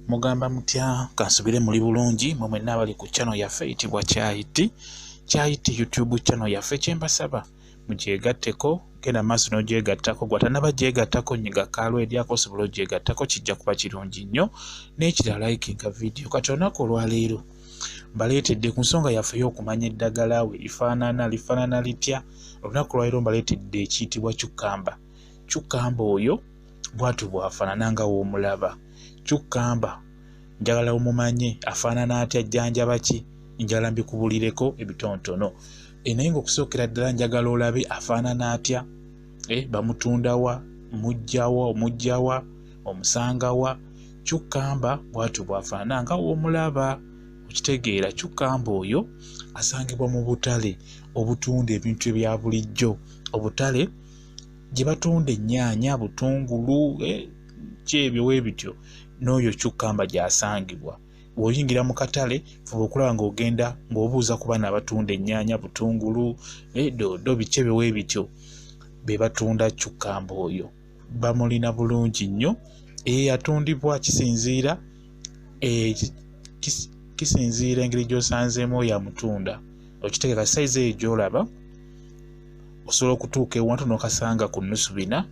Mugamba mutya? Kansubire muli bulungi mwe mwenna abali ku channel yaffe eyitibwa Kyayiti Kyayiti YouTube channel yaffe. Kyembasaba mugyegatteko, genda maaso n'ogyegattako. Gwatanaba gyegattako, nyiga kaalwa eryako osobola ogyegattako, kijja kuba kirungi nnyo. N'ekirala, likinga vidiyo. Kati olunaku olwaleero mbaleetedde ku nsonga yaffe ey'okumanya eddagala we lifaanana, lifaanana litya. Olunaku olwaleero mbaleetedde ekiyitibwa cucumber. Cucumber oyo bw'atyo bw'afaanana nga w'omulaba. Cucumber njagala omumanye afaanana atya, ajjanjaba ki, njagala mbikubulireko ebitonotono. Naye ng'okusookera ddala njagala olabe afaanana atya, bamutundawa, mujjawa, omujjawa, omusangawa. Cucumber bw'atyo bw'afaanana nga w'omulaba. Okitegeera, cucumber oyo asangibwa mu butale obutunda ebintu ebya bulijjo, obutale gye batunda ennyaanya, butungulu, kyebyo weebityo, n'oyo cucumber gy'asangibwa. Bw'oyingira mu katale, fuba okulaba ng'ogenda ng'obuuza ku bano abatunda ennyaanya, butungulu, doodo, biki ebyo weebityo, be batunda cucumber oyo. Bamulina bulungi nnyo. Atundibwa kisinziira kisinziira engeri gy'osanzeemu oyo amutunda. Okitegeera, sayizi eyo gy'olaba osobola okutuuka ewantu n'okasanga ku 4.5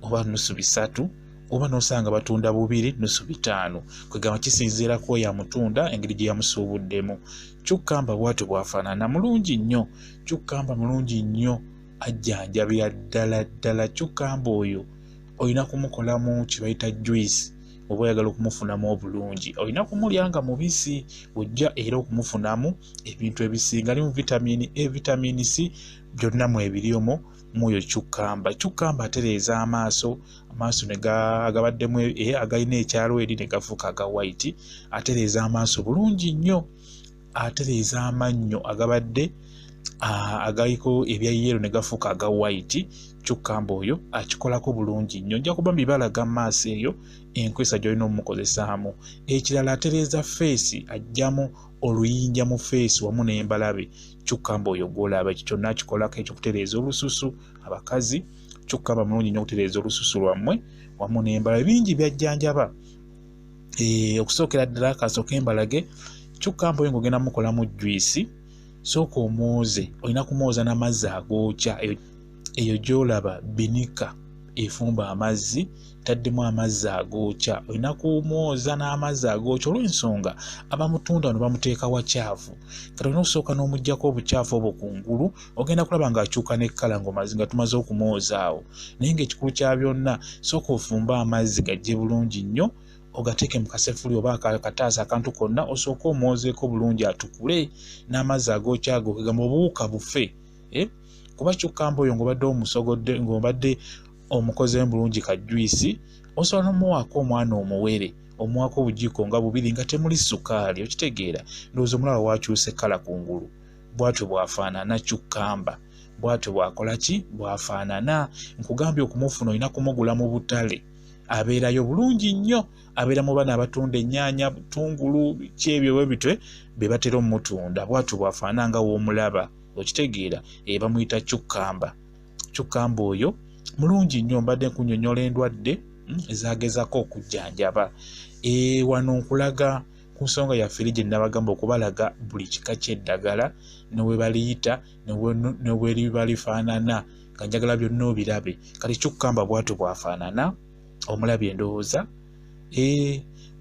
oba 3.5, oba n'osanga batunda 2 5.5. Kwegamba kisinziira ku oyo amutunda engeri gye yamusuubuddemu. Cucumber bw'atyo bw'afaanana, mulungi nnyo. Cucumber mulungi nnyo, ajjanjabira ddala ddala. Cucumber oyo olina kumukolamu kye bayita juice oba oyagala okumufunamu obulungi. Olina kumulya nga mubisi, ojja era okumufunamu ebintu ebisinga. Alimu vitamini A, vitamini C, byonna mwebiri omwo mwoyo cucumber. Cucumber atereeza amaaso, amaaso ne agabaddemu agalina ekyalo eri ne gafuuka aga white. Atereeza amaaso bulungi nnyo. Atereeza amannyo agabadde agaliko ebya yellow ne gafuuka aga white. Cucumber oyo akikolako bulungi nnyo. Nja kuba mbibalaga mu maaso eyo enkozesa gy'olina omukozesaamu. Ekirala, atereeza face, aggyamu oluyinja mu face wamu n'embalabe. Cucumber oyo gw'olaba ekyo kyonna akikolako, ekyokutereeza olususu. Abakazi, cucumber mulungi nnyo okutereeza olususu lwammwe wamu n'embalabe. Bingi byajjanjaba. Okusookera ddala kasooke mbalage cucumber oyo ng'ogenda mukolamu juice. Sooka omwoze, olina kumwoza n'amazzi agookya. Eyo gy'olaba binika efumba amazzi, taddemu amazzi agookya. Olina kumwoza n'amazzi agookya olw'ensonga abamutunda wano bamuteeka wakyafu. Kati olina okusooka n'omuggyako obukyafu obwo kungulu, ogenda kulaba ng'akyuka n'ekkala nga tumaze okumwoza awo. Naye ng'ekikulu kya byonna, sooka ofumbe amazzi gajje bulungi nnyo, ogateeke mu kasefuli oba akataasa, akantu konna, osooke omwozeeko bulungi atukule n'amazzi agookya ago, kegamba obuwuka bufe. Kuba cucumber oyo ng'obadde omusogodde, ng'obadde omukozeemu bulungi ka juice, osobola n'omuwaako omwana omuwere, omuwaako obujiiko nga bubiri nga temuli sukaali. Okitegeera, ndowooza omulaba wakyuse kkala kungulu. Bw'atyo bw'afaanana cucumber, bw'atyo bw'akola ki, bw'afaanana. Nkugambye okumufuna olina kumugula mu butale, abeerayo bulungi nnyo, abeera mu bano abatunda ennyaanya, butungulu, biki ebyo bwe bityo be batera omutunda. Bw'atyo bw'afaanana nga w'omulaba. Okitegeera, bamuyita cucumber. Cucumber oyo mulungi nnyo. Mbadde nkunnyonnyola endwadde ezagezaako okujjanjaba. Wano nkulaga ku nsonga yaffe eri gye nabagamba okubalaga buli kika ky'eddagala ne we baliyita ne bwe liba lifaanana, nga njagala byonna obirabe. Kati cucumber bw'atyo bw'afaanana, omulabye endowooza.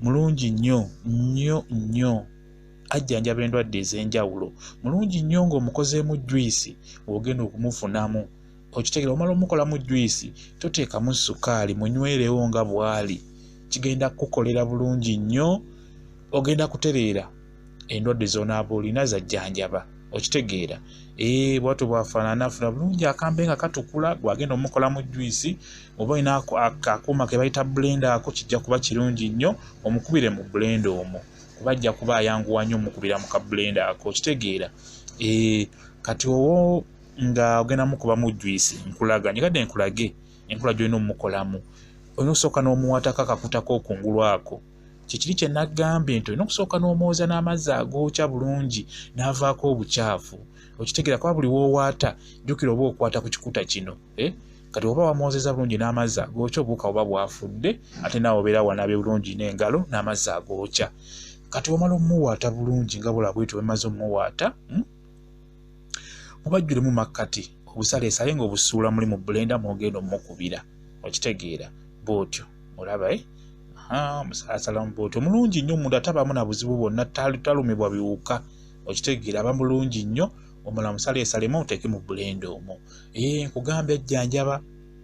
Mulungi nnyo nnyo nnyo, ajjanjaba endwadde ez'enjawulo. Mulungi nnyo ng'omukozeemu juice, w'ogenda okumufunamu. Okitegeera, omala omukolamu juice, toteekamu sukaali, munywerewo nga bw'ali, kigenda kukukolera bulungi nnyo, ogenda kutereera endwadde z'onaaba olina zajjanjaba. Okitegeera, bw'atyo bw'afaanana. Afuna bulungi akambe nga katukula, gw'agenda omukolamu juice, oba olina akuuma ke bayita blender ako, kijja kuba kirungi nnyo, omukubire mu blender omwo, kuba ajja kuba ayanguwa nnyo omukubira mu ka blender ako. Okitegeera. Kati owo nga ogenda mukubamu juice, nkulaga njagadde nkulage enkola gy'olina omukolamu. Olina okusooka n'omuwatako akakutako okungulu ako, kikiri kye nagambye nti olina okusooka n'omwoza n'amazzi agookya bulungi n'avaako obukyafu. Okitegeera, kuba buli w'owaata jjukira oba okwata ku kikuta kino. Kati oba wamwozeza bulungi n'amazzi agookya, obuwuka buba bwafudde, ate naawe obeera wanaabye bulungi n'engalo n'amazzi agookya. Kati omala omuwaata bulungi nga bw'olaba bwetyo bwemaze omuwaata, mubajjulemu makkati obusaleesale ng'obusuula muli mu blender mw'ogenda omukubira. Okitegeera bw'otyo olaba musalaasalamu bw'otyo mulungi nnyo, omuntu atabaamu na buzibu bwonna, talumibwa biwuka. Okitegeera aba mulungi nnyo. Omala musaleesalemu oteeke mu blender omwo. Nkugambye ajjanjaba,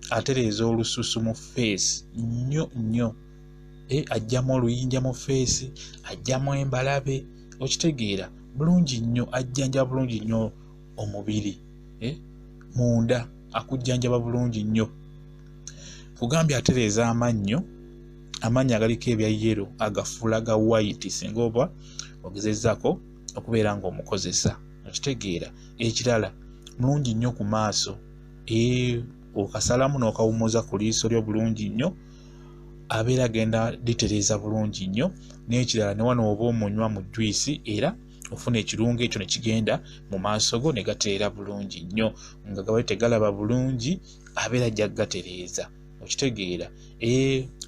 atereeza olususu mu feesi nnyo nnyo. Ajjamu oluyinja mu feesi, ajjamu embalabe. Okitegeera bulungi nnyo, ajjanjaba bulungi nnyo omubiri. Munda akujjanjaba bulungi nnyo. Nkugambye atereeza amannyo, amannyo agaliko ebya yellow agafuula ga white singa oba ogezezzaako okubeera ng'omukozesa. Okitegeera. Ekirala mulungi nnyo ku maaso. Okasalamu n'okawummuza ku liiso lyo bulungi nnyo, abeera agenda litereeza bulungi nnyo. N'ekirala ne wano oba omunywa mu juice, era ofuna ekirungo ekyo ne kigenda mu maaso go ne gatereera bulungi nnyo. Nga gabadde tegalaba bulungi, abeera ajja kugatereeza. Okitegeera.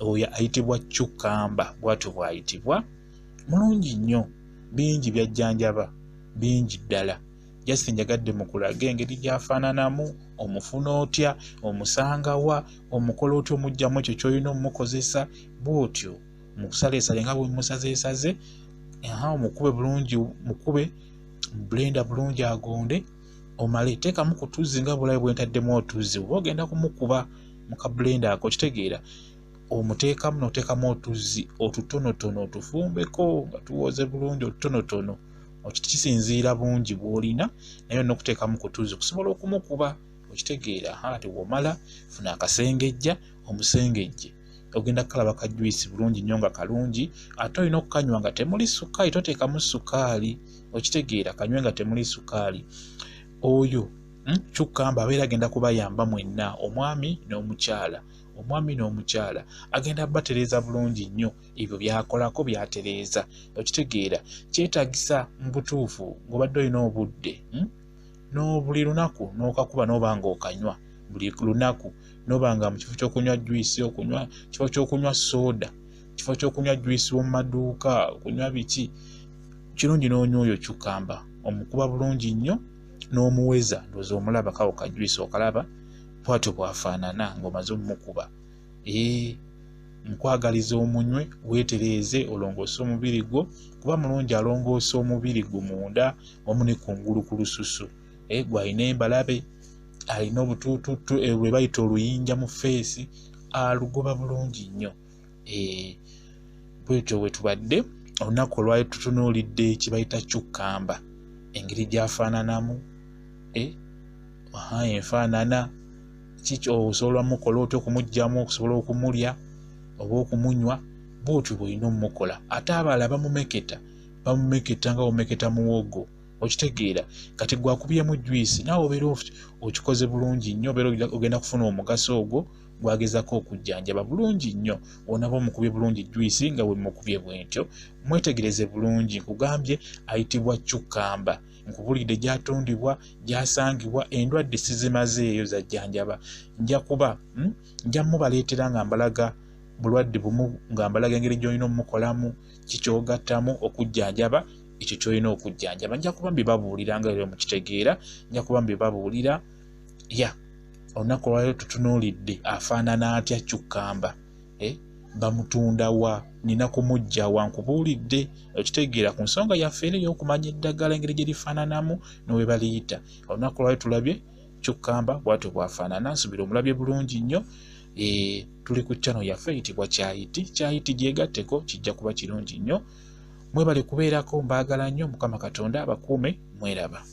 Oyo ayitibwa cucumber, bw'atyo bw'ayitibwa. Mulungi nnyo, bingi byajjanjaba, bingi ddala. Just njagadde mukulage engeri gy'afaananamu, omufuna otya, omusangawa, omukola otya, omuggyamu ekyo ky'olina omukozesa bw'otyo. Mukusaleesale nga bwe musazeesaze, omukube bulungi, mukube blender bulungi agonde, omale teekamu ku tuzzi nga bw'olabye bwe ntaddemu otuzzi. Oba ogenda kumukuba mu ka blender ako, okitegeera, omuteekamu n'oteekamu otuzzi otutonotono, otufumbeko nga tuwoze bulungi otutonotono. Kisinziira bungi bw'olina, naye olina okuteekamu ku tuzzi okusobola okumukuba. Okitegeera. Ati bw'omala funa akasengejja, omusengejje. Ogenda kukalaba ka juice bulungi nnyo nga kalungi, ate olina okukanywa nga temuli sukaali, toteekamu sukaali. Okitegeera, kanywe nga temuli sukaali. Oyo cucumber abeera agenda kubayamba mwenna, omwami n'omukyala. Omwami n'omukyala agenda batereeza bulungi nnyo ebyo by'akolako by'atereeza. Okitegeera, kyetaagisa mu butuufu ng'obadde olina obudde, n'obuli lunaku n'okakuba n'oba ng'okanywa buli lunaku, n'oba nga mu kifo ky'okunywa juice, okunywa kifo ky'okunywa soda, kifo ky'okunywa juice w'omu maduuka, okunywa biki, kirungi n'onywa oyo cucumber. Omukuba bulungi nnyo n'omuweza, ndowooza omulaba kawo ka juice okalaba bw'atyo bw'afaanana ng'omaze omumukuba. Nkwagaliza omunywe, weetereeze, olongoose omubiri gwo, kuba mulungi alongoosa omubiri gwo munda wamu ne kungulu ku lususu. Gw'alina embalabe, alina obutuututtu bwe bayita oluyinja mu feesi, alugoba bulungi nnyo. Bwetyo bwe tubadde olunaku olwali tutunuulidde kye bayita cucumber, engeri gy'afaananamu, enfaanana kiki, osobola mukola otya okumuggyamu okusobola okumulya oba okumunywa, bw'otyo bw'olina ommukola. Ate abalala bamumeketa, bamumeketa nga bw'omeketa muwogo. Okitegeera. Kati gwakubyemu juice, naawe obeera okikoze bulungi nnyo, obeera ogenda kufuna omugaso ogwo gwagezako okujjanjaba bulungi nnyo. Onaaba omukubye bulungi juice nga bwe mukubye bwentyo. Mwetegereze bulungi, nkugambye ayitibwa cucumber. Nkubulidde gy'atundibwa, gy'asangibwa, endwadde sizimazeeyo zajjanjaba. Nja kuba nja mubaleetera nga mbalaga bulwadde bumu, nga mbalaga engeri gy'olina omukolamu, kikyogattamu okujjanjaba ekyo ky'olina okujjanjaba. Nja kuba mbibabuulira nga era mukitegeera, nja kuba mbibabuulira. Olunaku olwaleero tutunuulidde afaanana atya cucumber, bamutunda wa, nina kumuggya wa, nkubuulidde. Okitegeera ku nsonga yaffe era ey'okumanya eddagala engeri gye lifaananamu ne we baliyita. Olunaku olwaleero tulabye cucumber bw'atyo bw'afaanana, nsuubira omulabye bulungi nnyo. Tuli ku channel yaffe eyitibwa Kyayiti. Kyayiti gyegatteko, kijja kuba kirungi nnyo. Mwebale kubeerako, mbaagala nnyo. Mukama Katonda abakuume, mweraba.